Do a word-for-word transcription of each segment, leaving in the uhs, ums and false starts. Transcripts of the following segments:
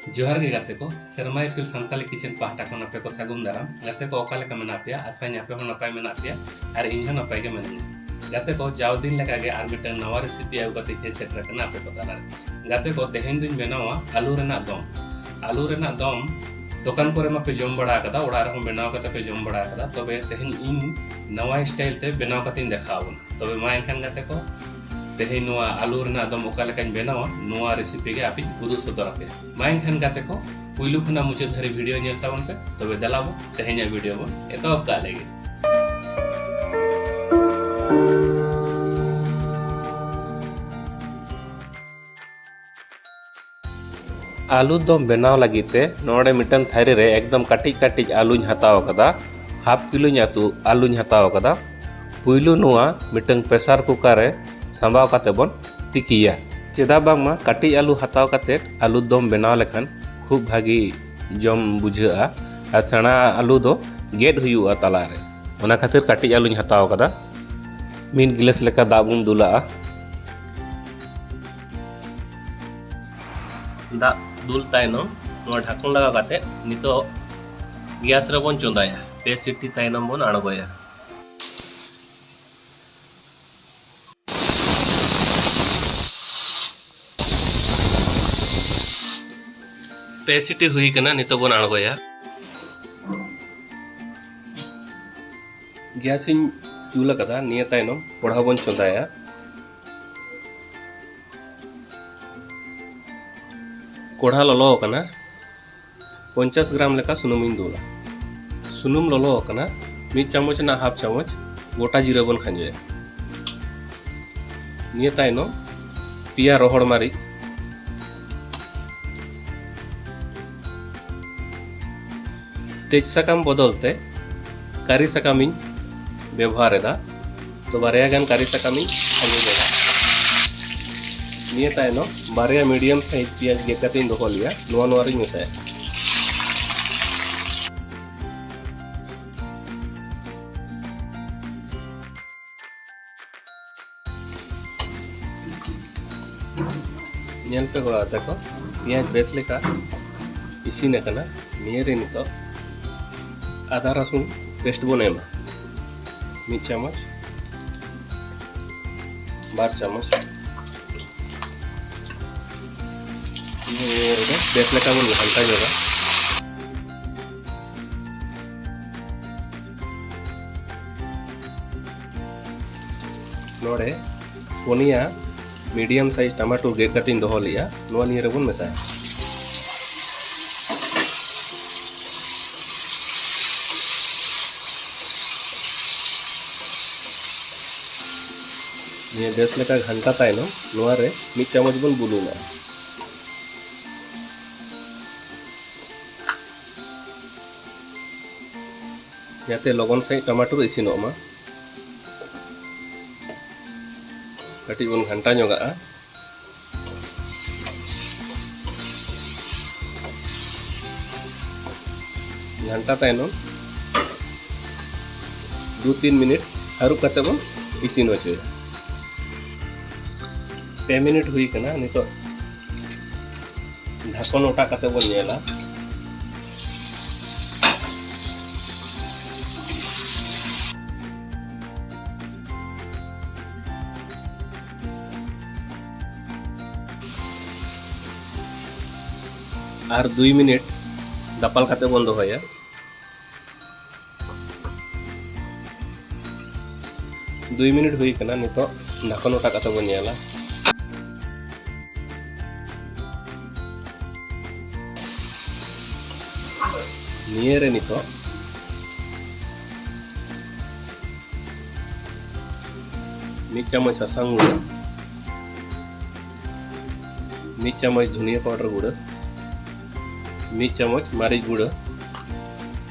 ᱡᱚᱦᱟᱨ ᱜᱮ ᱜᱟᱛᱮ ᱠᱚ, ᱥᱮᱨᱢᱟ ᱤᱯᱤᱞ ᱥᱟᱱᱛᱟᱞᱤ ᱠᱤᱪᱮᱱ ᱯᱟᱦᱴᱟ ᱠᱷᱚᱱ ᱟᱯᱮ ᱠᱚ ᱥᱟᱹᱜᱩᱱ ᱫᱟᱨᱟᱢ᱾ ᱜᱟᱛᱮ ᱠᱚ, ᱚᱠᱟ ᱞᱮᱠᱟ ᱢᱮᱱᱟᱜ ᱯᱮᱭᱟ? ᱟᱥᱟᱧ ᱟᱯᱮ ᱦᱚᱸ ᱱᱟᱯᱟᱭ ᱢᱮᱱᱟᱜ ᱯᱮᱭᱟ ᱟᱨ ᱤᱧ ᱦᱚᱸ ᱱᱟᱯᱟᱭ ᱜᱮ ᱢᱮᱱᱟᱹᱧᱟ᱾ ᱜᱟᱛᱮ ᱠᱚ, ᱡᱟᱣ ᱫᱤᱱ ᱞᱮᱠᱟ ᱜᱮ ᱟᱨ ᱢᱤᱫᱴᱟᱝ ᱱᱟᱣᱟ ᱨᱮᱥᱤᱯᱤ ᱟᱹᱜᱩ ᱠᱟᱛᱮ ᱦᱮᱡ ᱥᱮᱴᱮᱨ ᱟᱠᱟᱱᱟ ᱟᱯᱮ ᱠᱚ ᱛᱟᱞᱟᱨᱮ᱾ ᱜᱟᱛᱮ ᱠᱚ, ᱛᱮᱦᱮᱧ ᱫᱩᱧ ᱵᱮᱱᱟᱣᱟ ᱟᱞᱩ ᱨᱮᱱᱟᱜ ᱫᱚᱢ᱾ ᱟᱞᱩ ᱨᱮᱱᱟᱜ ᱫᱚᱢ ᱫᱚᱠᱟᱱ ᱠᱚᱨᱮ ᱢᱟᱯᱮ ᱡᱚᱢ ᱵᱟᱲᱟ ᱟᱠᱟᱫᱟ, ᱚᱲᱟᱜ ᱨᱮᱦᱚᱸ ᱵᱮᱱᱟᱣ ᱠᱟᱛᱮ ᱯᱮ ᱡᱚᱢ ᱵᱟᱲᱟ ᱟᱠᱟᱫᱟ, ᱛᱚᱵᱮ ᱛᱮᱦᱮᱧ ᱤᱧ ᱱᱟᱣᱟ ᱥᱴᱟᱭᱤᱞ ᱛᱮ ᱵᱮᱱᱟᱣ ᱠᱟᱛᱮᱧ ᱫᱮᱠᱷᱟᱣ ᱟᱵᱚᱱᱟ᱾ ᱛᱚᱵᱮ ᱢᱟ ᱮᱱᱠᱷᱟᱱ ᱜᱟᱛᱮ ᱠᱚ, ᱛᱮᱦᱮᱧ ᱱᱚᱣᱟ ᱟᱞᱩ ᱨᱮᱱᱟᱜ ᱫᱚᱢ ᱚᱠᱟ ᱞᱮᱠᱟᱧ ᱵᱮᱱᱟᱣᱟ, ᱱᱚᱣᱟ ᱨᱮᱥᱤᱯᱤ ᱜᱮ ᱟᱯᱮᱧ ᱩᱫᱩᱜ ᱥᱚᱫᱚᱨ ᱟᱯᱮᱭᱟ᱾ ᱢᱟ ᱮᱱᱠᱷᱟᱱ ᱜᱟᱛᱮ ᱠᱚ, ᱯᱩᱭᱞᱩ ᱠᱷᱚᱱᱟᱜ ᱢᱩᱪᱟᱹᱫ ᱫᱷᱟᱹᱨᱤᱡ ᱵᱷᱤᱰᱤᱭᱳ ᱧᱮᱞ ᱛᱟᱵᱚᱱ ᱯᱮ᱾ ᱛᱚᱵᱮ ᱫᱮᱞᱟ ᱵᱚᱱ ᱛᱮᱦᱮᱧᱟᱜ ᱵᱷᱤᱰᱤᱭᱳ ᱵᱚᱱ ᱮᱛᱚᱦᱚᱵ ᱠᱟᱜ ᱞᱮᱜᱮ᱾ ᱟᱹᱞᱩ ᱫᱚᱢ ᱵᱮᱱᱟᱣ ᱞᱟᱹᱜᱤᱫ ᱛᱮ ᱱᱚᱰᱮ ᱢᱤᱫᱴᱟᱝ ᱛᱷᱟᱹᱨᱤ ᱨᱮ ᱮᱠᱫᱚᱢ ᱠᱟᱹᱴᱤᱡ ᱠᱟᱹᱴᱤᱡ ᱟᱹᱞᱩᱧ ᱦᱟᱛᱟᱣ ᱟᱠᱟᱫᱟ, ᱦᱟᱯ ᱠᱤᱞᱳᱧ ᱟᱹᱛᱩ ᱟᱹᱞᱩᱧ ᱦᱟᱛᱟᱣ ᱟᱠᱟᱫᱟ᱾ ᱯᱩᱭᱞᱩ ᱱᱚᱣᱟ ᱢᱤᱫᱴᱟᱝ ᱯᱨᱮᱥᱟᱨ ᱠᱩᱠᱟᱨ ᱨᱮ ᱥᱟᱸᱵᱟᱣ ᱠᱟᱛᱮ ᱵᱚᱱ ᱛᱤᱠᱤᱭᱟ᱾ ᱪᱮᱫᱟᱜ ᱵᱟᱝᱢᱟ ᱠᱟᱹᱴᱤᱡ ᱟᱹᱞᱩ ᱦᱟᱛᱟᱣ ᱠᱟᱛᱮ ᱟᱹᱞᱩ ᱫᱚᱢ ᱵᱮᱱᱟᱣ ᱞᱮᱠᱷᱟᱱ ᱠᱷᱩᱵ ᱵᱷᱟᱹᱜᱤ ᱡᱚᱢ ᱵᱩᱡᱷᱟᱹᱜᱼᱟ, ᱟᱨ ᱥᱮᱬᱟ ᱟᱹᱞᱩ ᱫᱚ ᱜᱮᱫ ᱦᱩᱭᱩᱜᱼᱟ ᱛᱟᱞᱟᱨᱮ᱾ ᱚᱱᱟ ᱠᱷᱟᱹᱛᱤᱨ ᱠᱟᱹᱴᱤᱡ ᱟᱹᱞᱩᱧ ᱦᱟᱛᱟᱣ ᱟᱠᱟᱫᱟ᱾ ᱢᱤᱫ ᱜᱤᱞᱟᱹᱥ ᱞᱮᱠᱟ ᱫᱟᱜ ᱵᱚᱱ ᱫᱩᱞᱟᱜᱼᱟ᱾ ᱫᱟᱜ ᱫᱩᱞ ᱛᱟᱭᱱᱚᱢ ᱱᱚᱣᱟ ᱰᱷᱟᱠᱚᱱ ᱞᱟᱜᱟᱣ ᱠᱟᱛᱮ ᱱᱤᱛᱚᱜ ᱜᱮᱥ ᱨᱮᱵᱚᱱ ᱪᱚᱸᱫᱟᱭᱟ᱾ ᱯᱮ ᱥᱤᱴᱤ ᱛᱟᱭᱱᱚᱢ ᱵᱚᱱ ᱟᱬᱜᱚᱭᱟ᱾ ᱯᱮ ᱥᱤᱴᱤ ᱦᱩᱭ ᱠᱟᱱᱟ, ᱱᱤᱛᱚᱜ ᱵᱚᱱ ᱟᱬᱜᱚᱭᱟ᱾ ᱜᱮᱥ ᱤᱧ ᱡᱩᱞ ᱟᱠᱟᱫᱟ, ᱱᱤᱭᱟᱹ ᱛᱟᱭᱱᱚᱢ ᱠᱚᱲᱦᱟ ᱵᱚᱱ ᱪᱚᱸᱫᱟᱭᱟ᱾ ᱠᱚᱲᱦᱟ ᱞᱚᱞᱚ ᱟᱠᱟᱱᱟ, ᱯᱚᱧᱪᱟᱥ ᱜᱨᱟᱢ ᱞᱮᱠᱟ ᱥᱩᱱᱩᱢᱤᱧ ᱫᱩᱞᱟ᱾ ᱥᱩᱱᱩᱢ ᱞᱚᱞᱚ ᱟᱠᱟᱱᱟ, ᱢᱤᱫ ᱪᱟᱢᱚᱪ ᱨᱮᱱᱟᱜ ᱦᱟᱯ ᱪᱟᱢᱚᱪ ᱜᱚᱴᱟ ᱡᱤᱨᱟᱹ ᱵᱚᱱ ᱠᱷᱟᱸᱡᱚᱭᱟ᱾ ᱱᱤᱭᱟᱹ ᱛᱟᱭᱱᱚᱢ ᱯᱮᱭᱟ ᱨᱚᱦᱚᱲ ᱢᱟᱹᱨᱤᱪ, ᱛᱮᱡᱽ ᱥᱟᱠᱟᱢ ᱵᱚᱫᱚᱞ ᱛᱮ ᱠᱟᱨᱤ ᱥᱟᱠᱟᱢᱤᱧ ᱵᱮᱵᱚᱦᱟᱨ ᱮᱫᱟ᱾ ᱛᱚ, ᱵᱟᱨᱭᱟ ᱜᱟᱱ ᱠᱟᱨᱤ ᱥᱟᱠᱟᱢᱤᱧ ᱠᱷᱟᱸᱡᱚ ᱧᱚᱜᱟ᱾ ᱱᱤᱭᱟᱹ ᱛᱟᱭᱱᱚᱢ ᱵᱟᱨᱭᱟ ᱢᱤᱰᱤᱭᱟᱢ ᱥᱟᱭᱤᱡ ᱯᱮᱸᱭᱟᱡᱽ ᱜᱮᱫ ᱠᱟᱛᱮᱧ ᱫᱚᱦᱚ ᱞᱮᱭᱟ, ᱱᱚᱣᱟ ᱱᱚᱣᱟ ᱨᱤᱧ ᱢᱮᱥᱟᱭᱟ᱾ ᱧᱮᱞ ᱯᱮ ᱜᱚᱲᱟ ᱛᱟᱠᱚ, ᱯᱮᱸᱭᱟᱡᱽ ᱵᱮᱥ ᱞᱮᱠᱟ ᱤᱥᱤᱱ ᱟᱠᱟᱱᱟ᱾ ᱱᱤᱭᱟᱹ ᱨᱮ ᱱᱤᱛᱚᱜ ᱟᱫᱟ ᱨᱟᱹᱥᱩᱱ ᱯᱮᱥᱴ ᱵᱚᱱ ᱮᱢᱟ, ᱢᱤᱫ ᱪᱟᱢᱚᱪ, ᱵᱟᱨ ᱪᱟᱢᱚᱪ᱾ ᱱᱤᱭᱟᱹ ᱨᱮᱫᱚ ᱵᱮᱥ ᱞᱮᱠᱟ ᱵᱚᱱ ᱜᱷᱟᱱᱴᱟ ᱧᱚᱜᱟ᱾ ᱱᱚᱰᱮ ᱯᱩᱱᱭᱟ ᱢᱤᱰᱤᱭᱟᱢ ᱥᱟᱭᱤᱡᱽ ᱴᱟᱢᱟᱴᱳ ᱜᱮᱫ ᱠᱟᱛᱮᱧ ᱫᱚᱦᱚ ᱞᱮᱫᱼᱟ, ᱱᱚᱣᱟ ᱱᱤᱭᱟᱹ ᱨᱮᱵᱚᱱ ᱢᱮᱥᱟᱭᱟ᱾ ᱱᱤᱭᱟᱹ ᱵᱮᱥ ᱞᱮᱠᱟ ᱜᱷᱟᱱᱴᱟ ᱛᱟᱭᱱᱚᱢ ᱱᱚᱣᱟ ᱨᱮ ᱢᱤᱫ ᱪᱟᱢᱚᱪ ᱵᱚᱱ ᱵᱩᱞᱩᱝᱟ, ᱡᱟᱛᱮ ᱞᱚᱜᱚᱱ ᱥᱟᱺᱦᱤᱡ ᱴᱟᱢᱟᱴᱳ ᱤᱥᱤᱱᱚᱜ ᱢᱟ᱾ ᱠᱟᱹᱴᱤᱡ ᱵᱚᱱ ᱜᱷᱟᱱᱴᱟ ᱧᱚᱜᱟᱜᱼᱟ᱾ ᱜᱷᱟᱱᱴᱟ ᱛᱟᱭᱱᱚᱢ ᱫᱩ ᱛᱤᱱ ᱢᱤᱱᱤᱴ ᱦᱟᱹᱨᱩᱵ ᱠᱟᱛᱮ ᱵᱚᱱ ᱤᱥᱤᱱ ᱦᱚᱪᱚᱭᱟ᱾ ᱯᱮ ᱢᱤᱱᱤᱴ ᱦᱩᱭ ᱠᱟᱱᱟ᱾ ᱱᱤᱛᱚᱜ ᱰᱷᱟᱠᱚᱱ ᱚᱴᱟᱜ ᱠᱟᱛᱮ ᱵᱚᱱ ᱧᱮᱞᱟ᱾ ᱟᱨ ᱫᱩᱭ ᱢᱤᱱᱤᱴ ᱫᱟᱯᱟᱞ ᱠᱟᱛᱮ ᱵᱚᱱ ᱫᱚᱦᱚᱭᱟ᱾ ᱫᱩᱭ ᱢᱤᱱᱤᱴ ᱦᱩᱭ ᱠᱟᱱᱟ᱾ ᱱᱤᱛᱚᱜ ᱰᱷᱟᱠᱚᱱ ᱚᱴᱟᱜ ᱠᱟᱛᱮ ᱵᱚᱱ ᱧᱮᱞᱟ᱾ ᱱᱤᱭᱟᱹ ᱨᱮ ᱱᱤᱛᱚᱜ ᱢᱤᱫ ᱪᱟᱢᱚᱪ ᱥᱟᱥᱟᱝ ᱜᱩᱸᱰᱟᱹ, ᱢᱤᱫ ᱪᱟᱢᱚᱪ ᱫᱷᱩᱱᱤᱭᱟᱹ ᱯᱟᱣᱰᱟᱨ ᱜᱩᱸᱰᱟᱹ, ᱢᱤᱫ ᱪᱟᱢᱚᱪ ᱢᱟᱹᱨᱤᱪ ᱜᱩᱸᱰᱟᱹ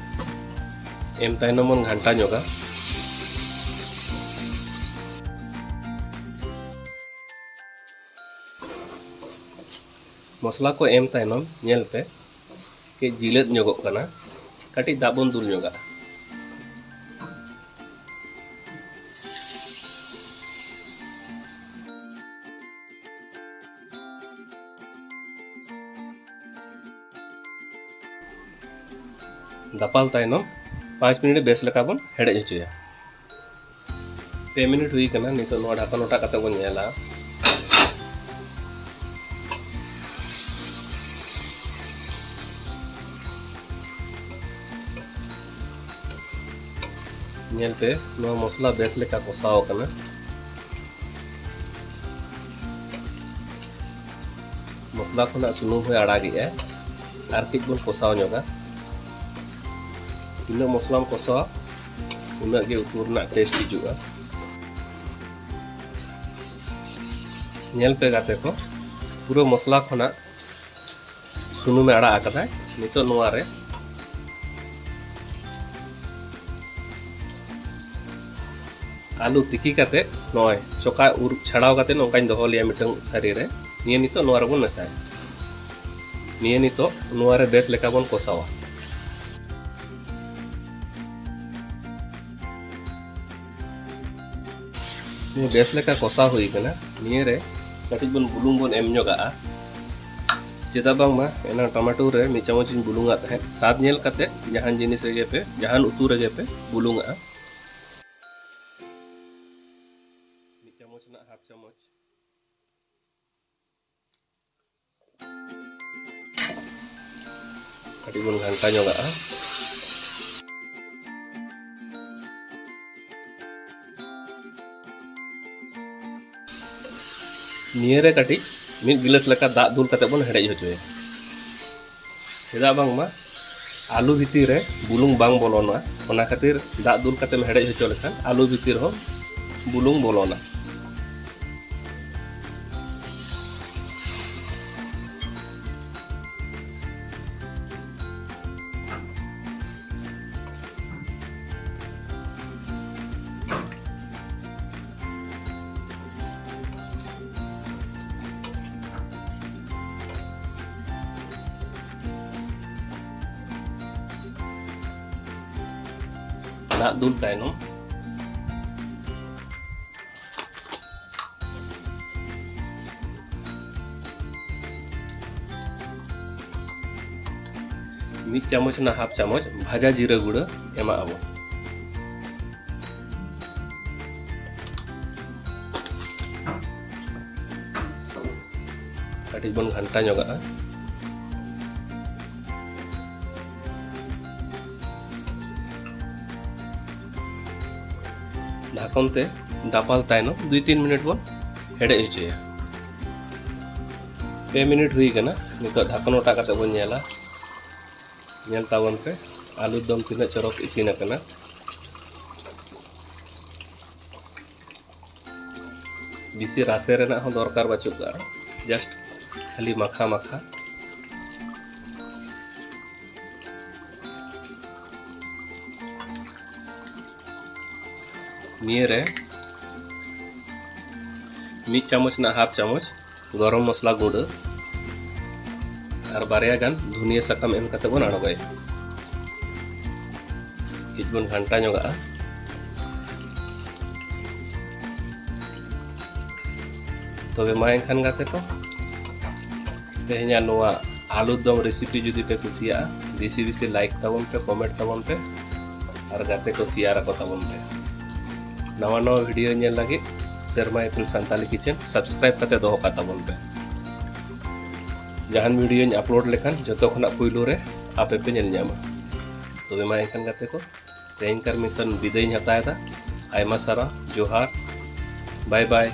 ᱮᱢ ᱛᱟᱭᱱᱚᱢ ᱵᱚᱱ ᱜᱷᱟᱱᱴᱟ ᱧᱚᱜᱟ᱾ ᱢᱚᱥᱞᱟ ᱠᱚ ᱮᱢ ᱛᱟᱭᱱᱚᱢ ᱧᱮᱞ ᱯᱮ, ᱠᱟᱹᱡ ᱡᱤᱞᱟᱹᱛ ᱧᱚᱜᱚᱜ ᱠᱟᱱᱟ, ᱠᱟᱹᱴᱤᱡ ᱫᱟᱜ ᱵᱚᱱ ᱫᱩᱞ ᱧᱚᱜᱟᱜᱼᱟ᱾ ᱫᱟᱯᱟᱞ ᱛᱟᱭᱱᱚᱢ ᱯᱟᱸᱪ ᱢᱤᱱᱤᱴ ᱵᱮᱥ ᱞᱮᱠᱟ ᱵᱚᱱ ᱦᱮᱰᱮᱡ ᱦᱚᱪᱚᱭᱟ᱾ ᱯᱮ ᱢᱤᱱᱤᱴ ᱦᱩᱭ ᱠᱟᱱᱟ, ᱱᱤᱛᱚᱜ ᱱᱚᱣᱟ ᱰᱷᱟᱠᱚᱱ ᱚᱴᱟᱜ ᱠᱟᱛᱮ ᱵᱚᱱ ᱧᱮᱞᱟ᱾ ᱧᱮᱞ ᱯᱮ, ᱱᱚᱣᱟ ᱢᱚᱥᱞᱟ ᱵᱮᱥ ᱞᱮᱠᱟ ᱠᱚᱥᱟᱣ ᱟᱠᱟᱱᱟ᱾ ᱢᱚᱥᱞᱟ ᱠᱷᱚᱱᱟᱜ ᱥᱩᱱᱩᱢ ᱦᱚᱸᱭ ᱟᱲᱟᱜᱮᱜᱼᱟ᱾ ᱟᱨ ᱠᱟᱹᱡ ᱵᱚᱱ ᱠᱚᱥᱟᱣ ᱧᱚᱜᱟ᱾ ᱛᱤᱱᱟᱹᱜ ᱢᱚᱥᱞᱟᱢ ᱠᱚᱥᱟᱣᱟ, ᱩᱱᱟᱹᱜ ᱜᱮ ᱩᱛᱩ ᱨᱮᱱᱟᱜ ᱴᱮᱥᱴ ᱦᱤᱡᱩᱜᱼᱟ᱾ ᱧᱮᱞ ᱯᱮ ᱜᱟᱛᱮ ᱠᱚ, ᱯᱩᱨᱟᱹ ᱢᱚᱥᱞᱟ ᱠᱷᱚᱱᱟᱜ ᱥᱩᱱᱩᱢᱮ ᱟᱲᱟᱜ ᱟᱠᱟᱫᱟᱭ᱾ ᱱᱤᱛᱚᱜ ᱱᱚᱣᱟ ᱨᱮ ᱟᱹᱞᱩ ᱛᱤᱠᱤ ᱠᱟᱛᱮ, ᱱᱚᱜᱼᱚᱭ ᱪᱚᱠᱟ ᱩᱨᱩᱵ ᱪᱷᱟᱲᱟᱣ ᱠᱟᱛᱮ ᱱᱚᱝᱠᱟᱧ ᱫᱚᱦᱚ ᱞᱮᱭᱟ ᱢᱤᱫᱴᱟᱝ ᱛᱷᱟᱹᱨᱤ ᱨᱮ᱾ ᱱᱤᱭᱟᱹ ᱱᱤᱛᱚᱜ ᱱᱚᱣᱟ ᱨᱮᱵᱚᱱ ᱢᱮᱥᱟᱭᱟ᱾ ᱱᱤᱭᱟᱹ ᱱᱤᱛᱚᱜ ᱱᱚᱣᱟ ᱨᱮ ᱵᱮᱥ ᱞᱮᱠᱟ ᱵᱚᱱ ᱠᱚᱥᱟᱣᱟ᱾ ᱱᱤᱭᱟᱹ ᱵᱮᱥ ᱞᱮᱠᱟ ᱠᱚᱥᱟᱣ ᱦᱩᱭ ᱠᱟᱱᱟ᱾ ᱱᱤᱭᱟᱹ ᱨᱮ ᱠᱟᱹᱴᱤᱡ ᱵᱚᱱ ᱵᱩᱞᱩᱝ ᱵᱚᱱ ᱮᱢ ᱧᱚᱜᱟᱜᱼᱟ᱾ ᱪᱮᱫᱟᱜ ᱵᱟᱝᱢᱟ ᱮᱱᱟᱝ ᱴᱚᱢᱮᱴᱳ ᱨᱮ ᱢᱤᱫ ᱪᱟᱢᱚᱪ ᱤᱧ ᱵᱩᱞᱩᱝ ᱟᱜ ᱛᱟᱦᱮᱸᱫ᱾ ᱥᱟᱫ ᱧᱮᱞ ᱠᱟᱛᱮ ᱡᱟᱦᱟᱱ ᱡᱤᱱᱤᱥ ᱨᱮᱜᱮ ᱯᱮ, ᱡᱟᱦᱟᱱ ᱩᱛᱩ ᱨᱮᱜᱮ ᱯᱮ ᱵᱩᱞᱩᱝ ᱟᱜᱼᱟ᱾ ᱢᱤᱫ ᱪᱟᱢᱚᱪ ᱨᱮᱱᱟᱜ ᱦᱟᱯ ᱪᱟᱢᱚᱪ᱾ ᱠᱟᱹᱴᱤᱡ ᱵᱚᱱ ᱜᱷᱟᱱᱴᱟ ᱧᱚᱜᱟᱜᱼᱟ᱾ ᱱᱤᱭᱟᱹ ᱨᱮ ᱠᱟᱹᱴᱤᱡ ᱢᱤᱫ ᱜᱤᱞᱟᱹᱥ ᱞᱮᱠᱟ ᱫᱟᱜ ᱫᱩᱞ ᱠᱟᱛᱮ ᱵᱚᱱ ᱦᱮᱰᱮᱡ ᱦᱚᱪᱚᱭᱟ᱾ ᱪᱮᱫᱟᱜ ᱵᱟᱝᱢᱟ ᱟᱹᱞᱩ ᱵᱷᱤᱛᱤᱨ ᱨᱮ ᱵᱩᱞᱩᱝ ᱵᱟᱝ ᱵᱚᱞᱚᱱᱟ, ᱚᱱᱟ ᱠᱷᱟᱹᱛᱤᱨ ᱫᱟᱜ ᱫᱩᱞ ᱠᱟᱛᱮᱢ ᱦᱮᱰᱮᱡ ᱦᱚᱪᱚ ᱞᱮᱠᱷᱟᱱ ᱟᱹᱞᱩ ᱵᱷᱤᱛᱤᱨ ᱦᱚᱸ ᱵᱩᱞᱩᱝ ᱵᱚᱞᱚᱱᱟ᱾ ᱫᱟᱜ ᱫᱩᱞ ᱛᱟᱭᱱᱚᱢ ᱢᱤᱫ ᱪᱟᱢᱚᱪ ᱨᱮᱱᱟᱜ ᱦᱟᱯ ᱪᱟᱢᱚᱪ ᱵᱷᱟᱡᱟ ᱡᱤᱨᱟᱹ ᱜᱩᱲᱟᱹ ᱮᱢᱟᱜ ᱟᱵᱚᱱ᱾ ᱠᱟᱹᱴᱤᱡ ᱵᱚᱱ ᱜᱷᱟᱱᱴᱟ ᱧᱚᱜᱟᱜᱼᱟ᱾ ᱰᱷᱟᱠᱚᱱ ᱛᱮ ᱫᱟᱯᱟᱞ ᱛᱟᱭᱱᱚᱢ ᱫᱩᱭ ᱛᱤᱱ ᱢᱤᱱᱤᱴ ᱵᱚᱱ ᱦᱮᱰᱮᱡ ᱦᱚᱪᱚᱭᱟ᱾ ᱯᱮ ᱢᱤᱱᱤᱴ ᱦᱩᱭ ᱟᱠᱟᱱᱟ᱾ ᱱᱤᱛᱚᱜ ᱰᱷᱟᱠᱚᱱ ᱚᱴᱟᱜ ᱠᱟᱛᱮ ᱵᱚᱱ ᱧᱮᱞᱟ᱾ ᱧᱮᱞ ᱛᱟᱵᱚᱱ ᱯᱮ, ᱟᱹᱞᱩ ᱫᱚᱢ ᱛᱤᱱᱟᱹᱜ ᱪᱚᱨᱚᱠ ᱤᱥᱤᱱ ᱟᱠᱟᱱᱟ᱾ ᱵᱮᱥᱤ ᱨᱟᱥᱮ ᱨᱮᱱᱟᱜ ᱦᱚᱸ ᱫᱚᱨᱠᱟᱨ ᱵᱟᱹᱪᱩᱜ ᱠᱟᱜᱼᱟ, just ᱠᱷᱟᱹᱞᱤ ᱢᱟᱠᱷᱟ ᱢᱟᱠᱷᱟ᱾ ᱱᱤᱭᱟᱹ ᱨᱮ ᱢᱤᱫ ᱪᱟᱢᱚᱪ ᱨᱮᱱᱟᱜ ᱦᱟᱯ ᱪᱟᱢᱚᱪ ᱜᱚᱨᱚᱢ ᱢᱚᱥᱞᱟ ᱜᱩᱸᱰᱟᱹ ᱟᱨ ᱵᱟᱨᱭᱟ ᱜᱟᱱ ᱫᱷᱩᱱᱤᱭᱟᱹ ᱥᱟᱠᱟᱢ ᱮᱢ ᱠᱟᱛᱮ ᱵᱚᱱ ᱟᱬᱜᱚᱭᱟ᱾ ᱠᱟᱹᱡ ᱵᱚᱱ ᱜᱷᱟᱱᱴᱟ ᱧᱚᱜᱟᱜᱼᱟ᱾ ᱛᱚᱵᱮ ᱢᱟ ᱮᱱᱠᱷᱟᱱ ᱜᱟᱛᱮ ᱠᱚ, ᱛᱮᱦᱮᱧᱟᱜ ᱱᱚᱣᱟ ᱟᱞᱩ ᱫᱚᱢ ᱨᱮᱥᱤᱯᱤ ᱡᱩᱫᱤ ᱯᱮ ᱠᱩᱥᱤᱭᱟᱜᱼᱟ, ᱵᱮᱥᱤ ᱵᱮᱥᱤ ᱞᱟᱭᱤᱠ ᱛᱟᱵᱚᱱ ᱯᱮ, ᱠᱚᱢᱮᱱᱴ ᱛᱟᱵᱚᱱ ᱯᱮ ᱟᱨ ᱜᱟᱛᱮ ᱠᱚ ᱥᱮᱭᱟᱨ ᱟᱠᱚ ᱛᱟᱵᱚᱱ ᱯᱮ᱾ ᱱᱟᱣᱟ ᱱᱟᱣᱟ ᱵᱷᱤᱰᱤᱭᱳ ᱧᱮᱞ ᱞᱟᱹᱜᱤᱫ ᱥᱮᱨᱢᱟ ᱤᱯᱤᱞ ᱥᱟᱱᱛᱟᱞᱤ ᱠᱤᱪᱮᱱ ᱥᱟᱵᱥᱠᱨᱟᱭᱤᱵ ᱠᱟᱛᱮ ᱫᱚᱦᱚ ᱠᱟᱜ ᱛᱟᱵᱚᱱ ᱯᱮ᱾ ᱡᱟᱦᱟᱱ ᱵᱷᱤᱰᱤᱭᱳᱧ ᱟᱯᱞᱳᱰ ᱞᱮᱠᱷᱟᱱ ᱡᱚᱛᱚ ᱠᱷᱚᱱᱟᱜ ᱯᱩᱭᱞᱩ ᱨᱮ ᱟᱯᱮ ᱯᱮ ᱧᱮᱞ ᱧᱟᱢᱟ᱾ ᱛᱚᱵᱮ ᱢᱟ ᱮᱱᱠᱷᱟᱱ ᱜᱟᱛᱮ ᱠᱚ, ᱛᱮᱦᱮᱧ ᱠᱟᱨ ᱢᱤᱫᱴᱟᱝ ᱵᱤᱫᱟᱹᱭᱤᱧ ᱦᱟᱛᱟᱣ ᱮᱫᱟ᱾ ᱟᱭᱢᱟ ᱥᱟᱨᱦᱟᱣ, ᱡᱚᱦᱟᱨ, ᱵᱟᱭ ᱵᱟᱭ᱾